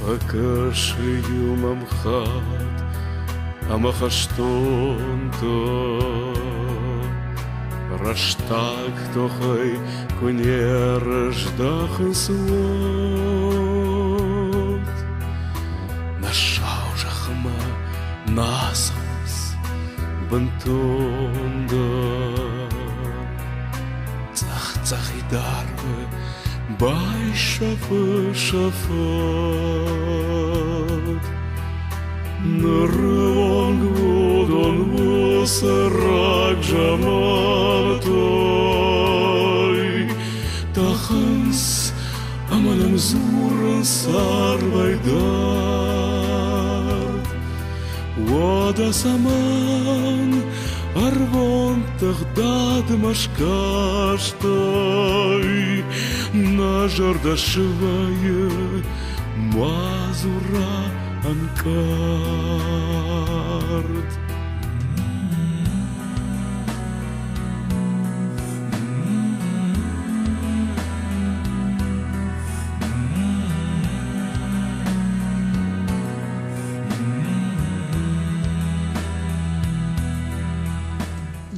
Фӕкӕсы-иу мӕм хатт ӕмӕ хӕстонтӕ рӕстаг тохӕй куы не рыздӕхынц, уӕд нӕ сау зӕхмӕ нӕ ацӕуынц бынтондӕр. Цъӕх-цъӕхид арвы байсӕфы сӕ фӕд. Ныры онг уыдон уыцы рагзамантой тӕхынц ӕмӕ нӕм дзурынц арвӕй дард. Уӕдӕ цӕмӕн ӕрвон тыгъдадмӕ скастӕй нӕ зӕрдӕ свӕййы мадзура ӕнкъард.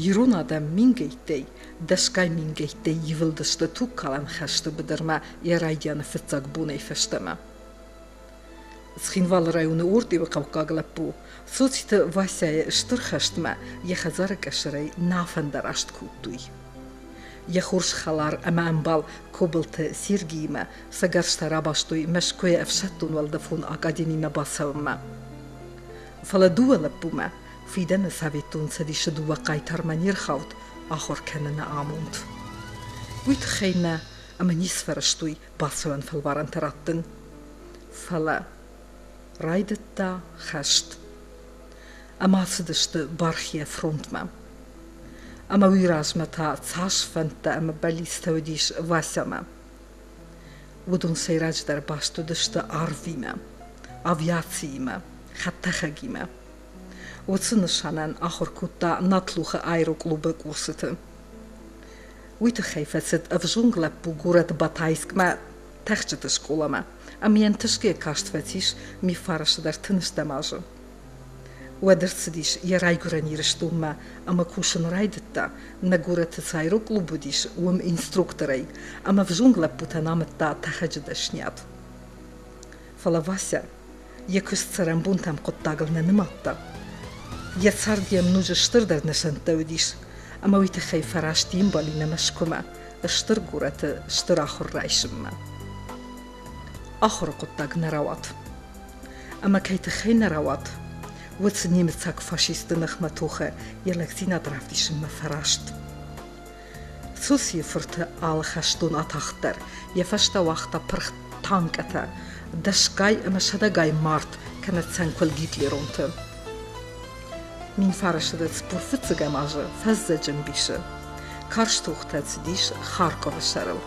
Ирон адӕм мингӕйттӕй, дӕсгай мингӕйттӕй ивылдысты тугкалӕн хӕсты быдырмӕ йӕ райдианы фыццаг бонӕй фӕстӕмӕ. Цхинвалы районы Ортъеуы хъӕуккаг лӕппу Цоциты Васяйы стыр хӕстмӕ йӕ хӕдзары къӕсӕрӕй нӕ фӕндараст кодтой. Йӕ хорз хӕлар ӕмӕ ӕмбал Кобылты Сергиимӕ сӕ гӕрзтӕ рабастой Мӕскуыйы ӕфсӕддон-уӕлдӕфон академимӕ бацӕуынмӕ. Фӕлӕ дыууӕ лӕппумӕ фидӕны Советон Цӕдисы дыууӕ хъайтармӕ не рхауд ахуыр кӕныны амонд. Уый тыххӕй нӕ ӕмӕ не сфӕрӕзтой бацӕуӕн фӕлварӕнтӕ раттын. Фӕлӕ райдыдта хӕст. Ӕмӕ ацыдысты бархийӕ фронтмӕ. Ӕмӕ уый размӕ та цас фӕндтӕ ӕмӕ бӕллицтӕ уыдис Васямӕ. Уыдон сӕйраджыдӕр баст уыдысты арвимӕ, авиациимӕ, хӕдтӕхӕгимӕ. Уыцы нысанӕн ахуыр кодта Натлухы аэроклубы курсыты. Уый тыххӕй фӕцыд ӕвзонг лӕппу горӕт Батайскмӕ тӕхджыты скъоламӕ ӕмӕ йе нтысгӕ каст фӕцис Мифарысы дӕр тыныстӕм азы. Уӕд ӕрцыдис йӕ райгуырӕн Ирыстонмӕ ӕмӕ кусын райдыдта, нӕ горӕты цы аэроклуб уыдис, уым инструкторӕй ӕмӕ ӕвзонг лӕппутӕн амыдта тӕхӕджы дӕсниад. Фӕлӕ Вася йӕ куыст цӕрӕнбонтӕм хъуыддагыл нӕ нымадта. Йӕ цард йӕм ноджы стырдӕр нысӕнттӕ уыдис, ӕмӕ уый тыххӕй фӕраст йе мбалимӕ Мӕскуымӕ, стыр горӕты стыр ахуыр райсынмӕ. Ахуыры хъуыддаг нӕ рауад. Ӕмӕ кӕй тыххӕй нӕ рауад, уыцы немыцаг фашистты ныхмӕ тохы йӕ лӕгдзинад равдисынмӕ фӕраст. Цоцийы фырты алы хӕстон атахт дӕр йӕ фӕстӕ уагъта пырх танкӕтӕ, дӕсгай ӕмӕ сӕдӕгай мард кӕнӕ цӕнкуыл гитлеронты. 1900 фыццӕгӕм азы фӕззӕджы ӕмбисы карз тохтӕ цыдис Харковы сӕрыл.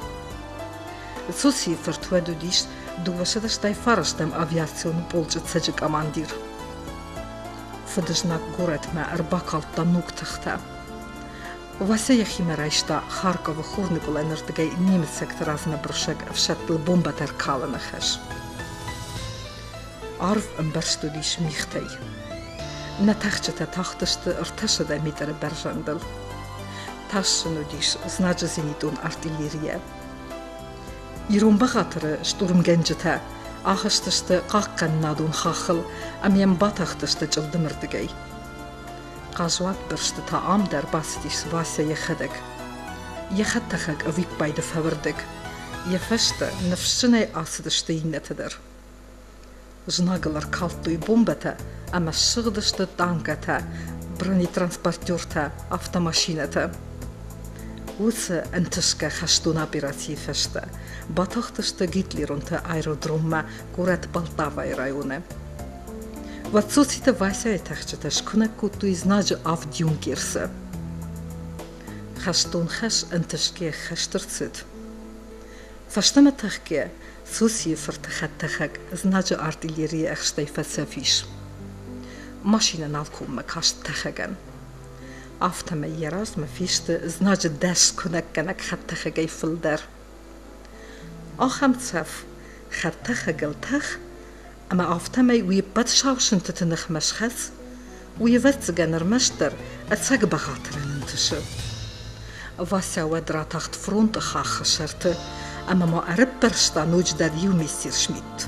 Цоцийы фырт уӕд уыдис 289 авиацион полчъы цӕджы командир. Фыдызнаг горӕтмӕ ӕрбакалдта ног тыхтӕ. Вася йӕхимӕ райста Харковы хурныгуылӕнырдыгӕй немыцӕгты размӕбырсӕг ӕфсӕдтыл бомбӕтӕ ркалыны хӕс. Арв ӕмбӕрзт уыдис мигътӕй. Нӕ тӕхджытӕ тахтысты 300 метры бӕрзӕндыл. Тас сын уыдис знаджы зенитон артиллерийӕ. Ирон бӕгъатыры штурмгӕнджытӕ ахызтысты хъахъхъӕнынадон хаххыл ӕмӕ йӕм батахтысты чъылдымырдыгӕй. Хъазуат бырсты та ам дӕр бацыдис Вася йӕхӕдӕг. Йӕ хӕдтӕхӕг ӕвиппайды фӕуырдыг. Йӕ фӕстӕ ныфсджынӕй ацыдысты иннӕтӕ дӕр. Знагыл ӕркалдтой бомбӕтӕ ӕмӕ ссыгъдысты танкӕтӕ, бронетранспортертӕ, автомашинӕтӕ. Уыцы ӕнтысгӕ хӕстон операцийы фӕстӕ батахтысты гитлеронты аэродроммӕ горӕт Полтавайы районы. Уӕд Цоциты Васяйы тӕхджытӕ скуынӕг кодтой знаджы авд юнкерсы. Хӕстон хӕс ӕнтысгӕ хӕст ӕрцыд. Фӕстӕмӕ тӕхгӕ Цоцийы фырты хӕдтӕхӕг знаджы артиллерийы ӕхстӕй фӕцӕф ис. Машинӕ нал коммӕ каст тӕхӕгӕн. Афтӕмӕй йӕ размӕ фесты знаджы дӕс куынӕггӕнӕг хӕдтӕхӕгӕй фылдӕр. Ахӕм цӕф хӕдтӕхӕгыл тӕх, ӕмӕ афтӕмӕй уе ппӕт сау сынтыты ныхмӕ схӕц, уый, ӕвӕццӕгӕн, ӕрмӕстдӕр ӕцӕг бӕгъатырӕн ӕнтысы. Вася уӕд ратахт фронты хаххы сӕрты ӕмӕ ма ӕрӕппӕрста ноджыдӕр иу мессершмитт.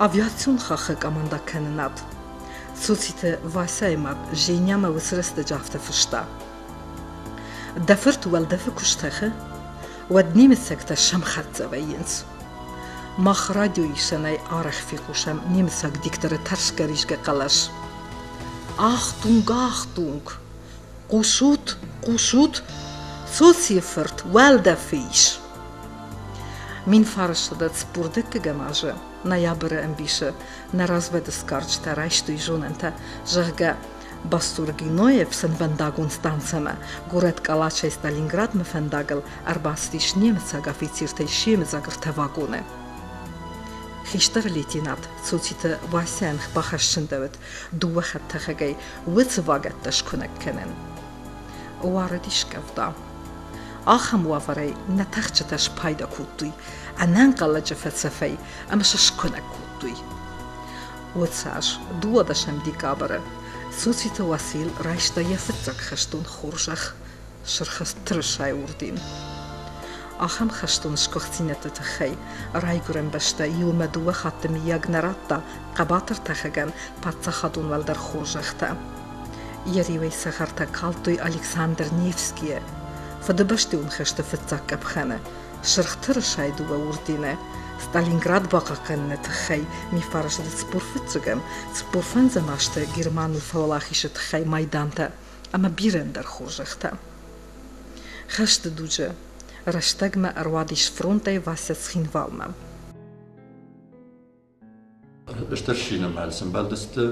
Авиацион хаххы командӕкӕнынад. Цоциты Васяйы мад Женямӕ уыцы рӕстӕджы афтӕ фыста: Дӕ фырт уӕлдӕфы куы стӕхы, уӕд немыцӕгтӕ сӕмхӕццӕ вӕййынц. Мах радиоисӕнӕй арӕх фехъусӕм немыцаг дикторы тӕрсгӕ-ризгӕ хъӕлӕс. Ахтунг, ахтунг! Хъусут, хъусут! Цоцийы фырт уӕлдӕфы ис! 1945 азы ноябры ӕмбисы нӕ развӕдысгарджытӕ райстой зонӕнтӕ, зӕгъгӕ, Бастургиное ӕфсӕнвӕндагон станцӕмӕ горӕт Калачӕй Сталинградмӕ фӕндагыл ӕрбацыдис немыцаг афицертӕй семыдзаг ӕртӕ вагоны. Хистӕр лейтенант Цоциты Васяйӕн бахӕсчындӕуыд дыууӕ хӕдтӕхӕгӕй уыцы вагӕттӕ скуынӕг кӕнын. Уарыдис къӕвда. Ахӕм уавӕрӕй нӕ тӕхджытӕ спайда кодтой ӕнӕнхъӕлӕджы фӕцӕфӕй ӕмӕ сӕ скуынӕг кодтой. Уыцы аз, 12 декабры, Цоциты Уасил райста йӕ фыццаг хӕстон хорзӕх Сырх тырысайы орден. Ахӕм хӕстон сгуыхтдзинӕдты тыххӕй райгуырӕн бӕстӕ иумӕ дыууӕ хатты миййаг нӕ радта хъӕбатыр тӕхӕгӕн паддзахадон уӕлдӕр хорзӕхтӕ. Йӕ риуӕй цӕхӕртӕ калдтой Александр Невскийы, Фыдыбӕстӕйон хӕсты фыццаг къӕпхӕны, Сырх тырысайы дыууӕ ордены, Сталинград бахъахъхъӕныны тыххӕй мифарӕзты 45-ӕм, 45 азты Германыл фӕуӕлахизы тыххӕй майдантӕ ӕмӕ бирӕ ӕндӕр хорзӕхтӕ. Хӕсты дуджы рӕстӕгмӕ ӕруадис фронтӕй Вася Цхинвалмӕ. Стыр шинымӕ сӕмбӕлдысты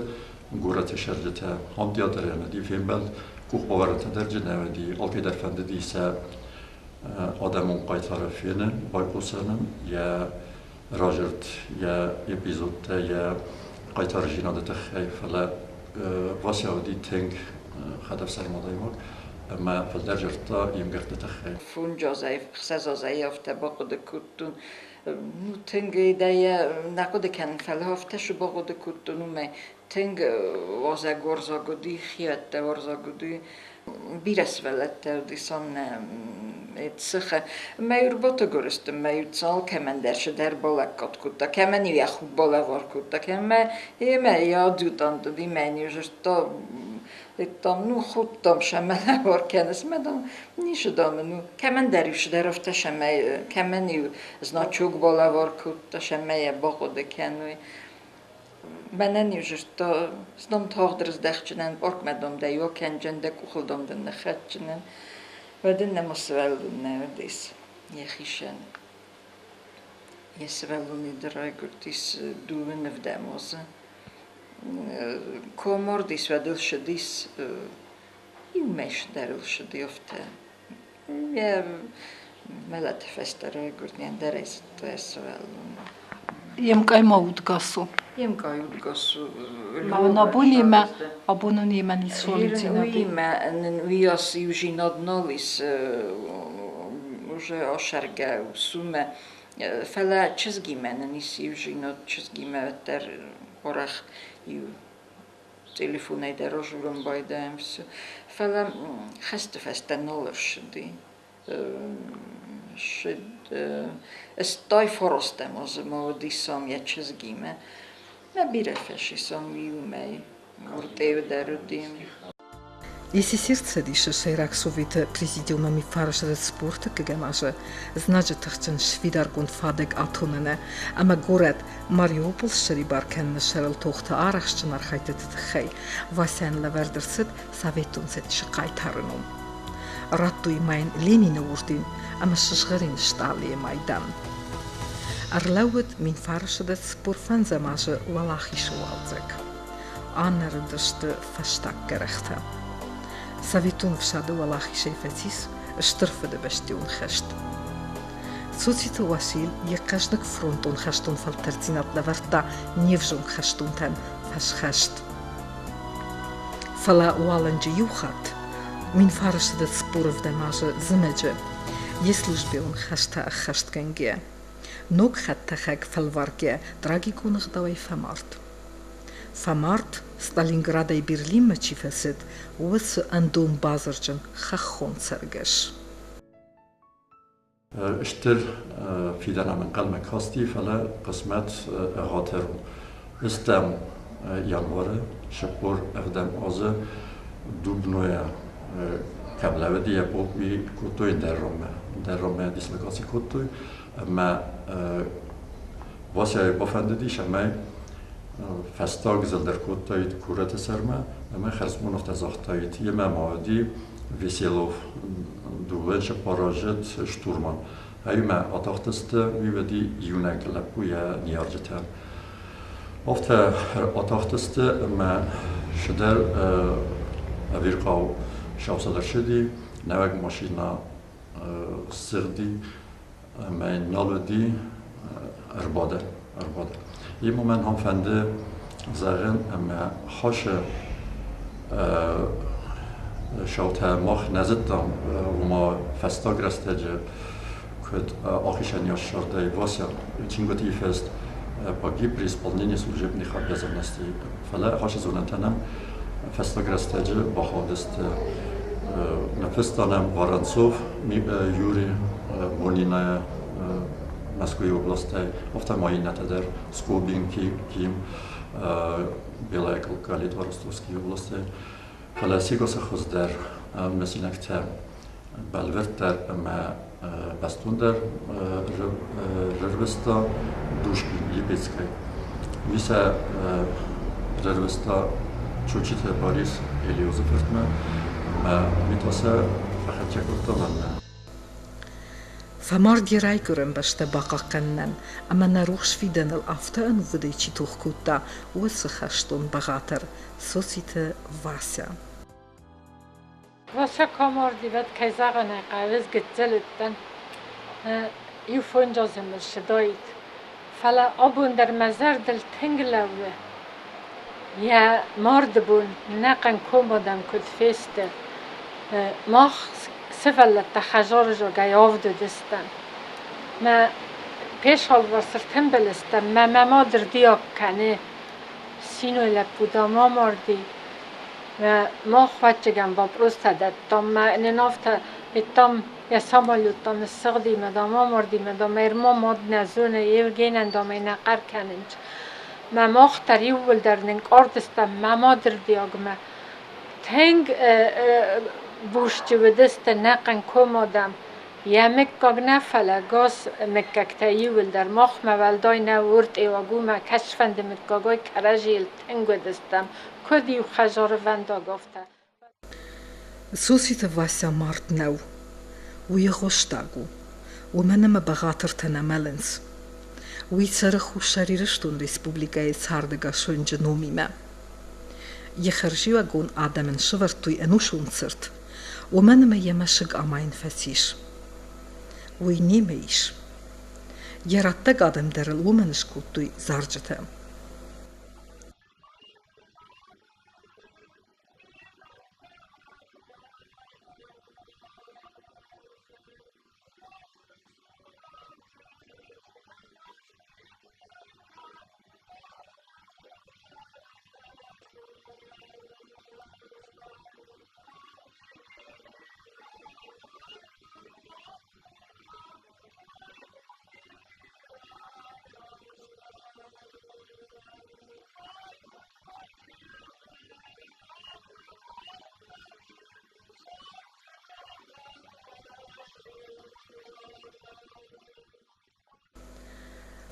горӕты цӕрджытӕ. Ам театрӕн уыди фембӕлд, къухбавӕрӕнтӕ дӕр нӕ уыди, алкӕйдӕр фӕндыди сӕ адӕмон хъайтары фенын, байхъусынын, йӕ разырд, йӕ эпизодтӕ, йӕ хъайтардзинады тыххӕй, фӕлӕ Вася уыди тынг хӕдӕфсарм адӕймаг ӕмӕ фылдӕр дзырдта йе мгӕртты тыххӕй. Фунджазӕй, ӕхсӕзазӕй афтӕ бахъуыды кодтон. Ну, тынг идейӕ нӕ хъуыды кӕнын, фӕлӕ афтӕ шы бахъуыды кодтон, уымӕй тынг уазӕгуарзаг уыди, хиӕдтӕ уарзаг уыди. Бирӕ сывӕллӕттӕ уыди сын сыхы. Мӕ ӕрбатагурысты, мӕ алкӕмӕн дӕр цыдӕр балӕггад кодта, кӕмӕн-иу йӕ худ балӕвар кодта, кӕмӕ ӕмӕ йӕ адъютант уыди, мӕн-иу зыдта, там, ну, худтам сӕ, мӕ лӕвар кӕныс, мӕ дам, ницы дам ын у. Кӕмӕндӕр-иу цыдӕр афтӕ сӕмӕ, кӕмӕн-иу значок балӕвар кодта, сӕмӕ йӕ бахъуыды кӕной. Мӕнӕн-иу зыдта, знон тагъд рыздӕхджынӕн, паркмӕ дам дӕ иу акӕнджын, дӕ къухыл дам дын ныххӕцджынӕн. Уӕд ын нӕма сывӕллон нӕ уыдис йӕхицӕн. Йӕ сывӕллоны дӕр райгуырдис дыууын ӕвдӕм азы. Комордис, уӕд ыл ссыдис, иу мӕй дӕр ыл ссыди афтӕ. Йӕ мӕлӕты фӕстӕ райгуырд, ӕндӕр ӕй зыдта йӕ сывӕллоны. Йе мкъай ма удгас у. Йе мкъай удгас у. Абонимӕ абон ын йемӕ ницы уыдзинад. Уыимӕ нын уыйас иудзинад нал ис уже асӕргӕ суммӕ. Фӕлӕ чызгимӕ нын ис иудзинад, чызгимӕ уӕддӕр арӕх иу телефонӕй дӕр ажурын байдайӕм. Фӕлӕ хӕсты фӕстӕ нал ӕрсыди. Стай фарастӕм азы ма уыдисам йӕ чызгимӕ. Мӕ бирӕ фӕсисам иумӕ. Ортъеу дӕр уыди. СССР Цӕдисы Сӕйраг Советы Президиумы мифарӕзты спорты азы знаджы тыхджын сфидаргонд фадыг атоныны ӕмӕ горӕт Мариуполь ссӕрибар кӕныны сӕрыл тохты арӕхстджын архайдтыты тыххӕй Васяйӕн лӕвӕрд ӕрцыд Советон Цӕдисы хъайтары ном. Радтой ма йын Ленины орден ӕмӕ сызгъӕрин стъалыйы майдан. Ӕрлӕууыд 1945 азы Уӕлахизы уалдзӕг. Анӕрыдысты фӕстаг гӕрӕхтӕ. Советон ӕфсады уӕлахизӕй фӕцис Стыр Фыдыбӕстӕйон хӕст. Цоциты Уасил йӕ хъӕздыг фронтон хӕстон фӕлтӕрддзинад лӕвӕрдта не взонг хӕстонтӕн фӕсхӕст. Фӕлӕ уалынджы иу хатт, 1945 азы зымӕджы, йе службӕйон хӕстӕ ӕххӕстгӕнгӕйӕ, Ног хӕдтӕхӕг фӕлваргӕ трагикон ӕгъдауӕй фӕмард. Фӕмард, Сталинградӕй Берлинмӕ чи фӕцыд, уыцы ӕндон базырджын хӕххон цӕргӕс. Стыр фидӕнӕн ӕнхъӕлмӕ касти, фӕлӕ хъысмӕт ӕгъатыр у. Стӕм январы 47 азы Дубнойӕ кӕм лӕууыди, йӕ полк уый кодтой ӕндӕр ранмӕ. Ӕндӕр ранмӕ дислокаци кодтой ӕмӕ Васяйы бафӕндыдис, ӕмӕ фӕстаг зылдӕр кодтаид курӕты сӕрмӕ ӕмӕ хӕрзбон афтӕ загътаид. Йемӕ ма уыди Веселов, дыууӕ цыппаразыд штурман. Ӕмӕ атахтысты, уый уыди иунӕг лӕппу йӕ ныййарджытӕн. Афтӕ атахтысты ӕмӕ цыдӕр ӕвирхъау сау ӕрцыди, нӕуӕг машинӕ ссыгъди ӕмӕ йын нал уыди ӕрбадӕн. Ӕрбадӕн. Йемӕ мӕн ам фӕнды зӕгъын, ӕмӕ хӕсы саутӕ мах нӕ зыдтам, ома фӕстаг рӕстӕджы куыд ахицӕн ссардӕй Вася чингуыты фыст погиб при исполнении служебных обязанностей. Фӕлӕ хӕсы зонӕнтӕ нӕм фӕстаг рӕстӕджы бахаудысты. Ныффыста нӕм Воронцов Юрий Монинӕ Мӕскуыйы областӕй, афтӕ ма иннӕтӕ дӕр Скобин, Ким, Белая Калитва Ростовскийы областӕй. Фӕлӕ сегасы хуыздӕр мысинӕгтӕ бӕлвырддӕр ӕмӕ бӕстондӕр рарвыста Душкин Липецкӕй. Уый сӕ рарвыста Чочиты Борис Елиозы фыртмӕ ӕмӕ уый та сӕ фӕхӕццӕ кодта мӕнмӕ. Фӕмард йӕ райгуырӕн бӕстӕ бахъахъхъӕнынӕн ӕмӕ нӕ рухс фидӕныл афтӕ ӕнувыдӕй чи тох кодта, уыцы хӕстон бӕгъатыр Цоциты Вася. Вася камарди, вӕд кӕй зӕгъын ӕй хъӕуы, ӕз гыццыл уыдтӕн. Иу фондз азы мыл ссыдаид. Фӕлӕ абон дӕр мӕ зӕрдыл тынг лӕууы, йӕ марды бон ӕнӕхъӕн комадӕм куыд фесты. Мах сывӕллӕттӕ хӕдзарызагӕй авд уыдыстӕм. Мӕ пешалварс ӕртымбыл стӕм, мӕ мӕ мад ӕрдиаг кӕны. Синой лӕппу, дам, амарди. Мах ӕвӕццӕгӕн вопростӕ дӕттам, мӕ нын афтӕ там йӕ самолеттӕм ссыгъди мӕ, дам, амарди мӕ, дам, ӕрма мад нӕ зоны, Евгенӕн, дам, ӕй нӕ хъӕр кӕнынц. Мӕ мах дӕр иууылдӕр нынкъард стӕм мӕ мады рдиагмӕ. Тынг бусджы уыдысты нӕхъӕн комадӕм. Йӕ мыггаг нӕ, фӕлӕ гас мыггӕгтӕ иууылдӕр махмӕ уӕлдай нӕ ортъеуаг у мӕ кӕцыфӕнды мыггагӕй кӕрӕдзийыл тынг уыдыстӕм, куыд иу хӕдзарвӕндаг, афтӕ. Цоциты Вася мард нӕу. Уый ӕгъуыстаг у, уымӕн ӕмӕ бӕгъатыртӕ нӕ мӕлынц. Уый цӕры Хуссар Ирыстоны Республикӕйы цардӕгас уынджы номимӕ. Йӕ хӕрзиуӕгон адӕм ын сӕвӕрдтой ӕнусон цырт, уымӕн ӕмӕ йӕ мӕсыг амайын фӕцис. Уый немӕ ис. Йӕ раттӕг адӕм дӕр ыл уымӕн скодтой зарджытӕ.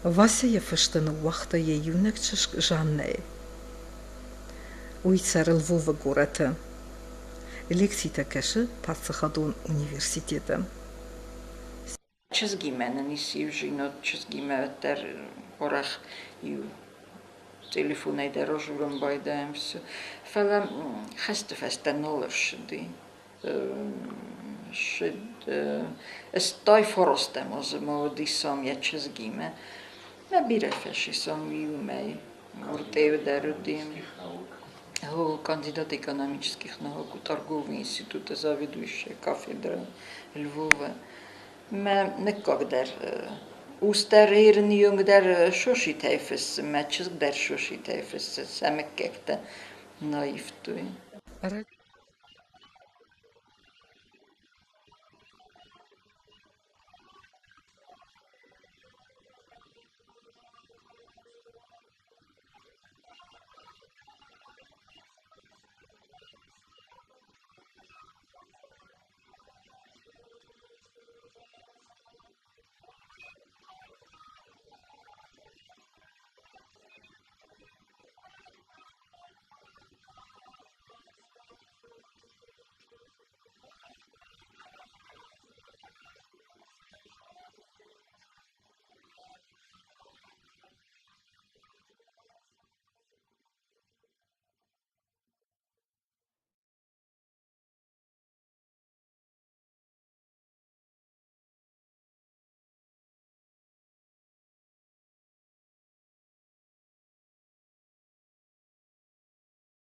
Вася йӕ фӕстӕ ныууагъта йӕ иунӕг чызг Жаннӕйы. Уый цӕры Львовы горӕты. Лекцитӕ кӕсы паддзахадон университеты. Чызгимӕ нын ис иу зинот, чызгимӕ уӕддӕр арӕх иу телефонӕй дӕр ажурын байдайӕм. Фӕлӕ хӕсты фӕстӕ нал ӕрсыди. Стай фарастӕм азы ма уыдисам йӕ чызгимӕ. Мӕ бирӕ фӕсисам иумӕ. Ортъеу дӕр уыди. Кандидат экономических наук, торговый институты заведующая кафедры Львова. Мӕ мыггаг дӕр Ус дӕр ирон дӕр соситӕй фыссы, мӕ чызг дӕр соситӕй фыссы, сӕ мыггӕгтӕ нӕ ивтой.